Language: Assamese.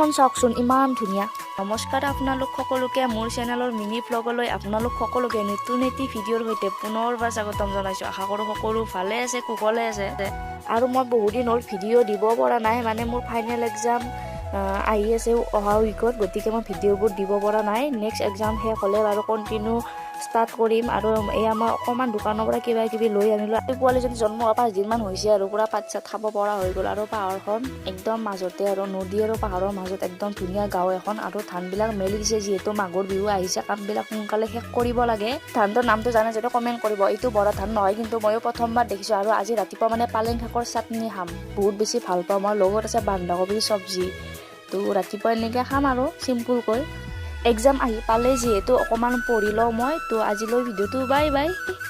পাহাৰখন চাওকচোন, ইমান ধুনীয়া। নমস্কাৰ আপোনালোক সকলোকে। মোৰ চেনেলৰ মিনি ভ্লগলৈ আপোনালোক সকলোকে নতুন এটি ভিডিঅ'ৰ সৈতে পুনৰবাৰ স্বাগতম জনাইছোঁ। আশা কৰোঁ সকলো ভালে আছে, কুশলে আছে। আৰু মই বহুদিন হ'ল ভিডিঅ' দিব পৰা নাই, মানে মোৰ ফাইনেল এক্সাম আহি আছে অহা উইকত, গতিকে মই ভিডিঅ'বোৰ দিব পৰা নাই। নেক্সট এক্সাম শেষ হ'লে বাৰু কণ্টিনিউ ষ্টাৰ্ট কৰিম। আৰু এয়া মই অকণমান দোকানৰ পৰা কিবা কিবি লৈ আনিলোঁ। এই পোৱালীজনী জন্ম হোৱা 5 দিনমান হৈছে আৰু পূৰা পাত চাত খাব পৰা হৈ গ'ল। আৰু পাহাৰখন একদম মাজতে আৰু নদী আৰু পাহাৰৰ মাজত একদম ধুনীয়া গাঁও এখন। আৰু ধানবিলাক মেলি দিছে, যিহেতু মাঘৰ বিহু আহিছে, কামবিলাক সোনকালে শেষ কৰিব লাগে। ধানটোৰ নামটো জানে যদি কমেণ্ট কৰিব। এইটো বৰা ধান নহয় কিন্তু, ময়ো প্ৰথমবাৰ দেখিছোঁ। আৰু আজি ৰাতিপুৱা মানে পালেং শাকৰ চাটনি খাম, বহুত বেছি ভাল পাওঁ মই। লগত আছে বন্ধাকবিৰ চব্জি। তো ৰাতিপুৱা এনেকৈ খাম আৰু চিম্পুলকৈ। এক্সাম আহি পালে যিহেতু, অকণমান পঢ়ি লওঁ মই। তো আজিলৈ ভিডিঅ'টো, বাই বাই।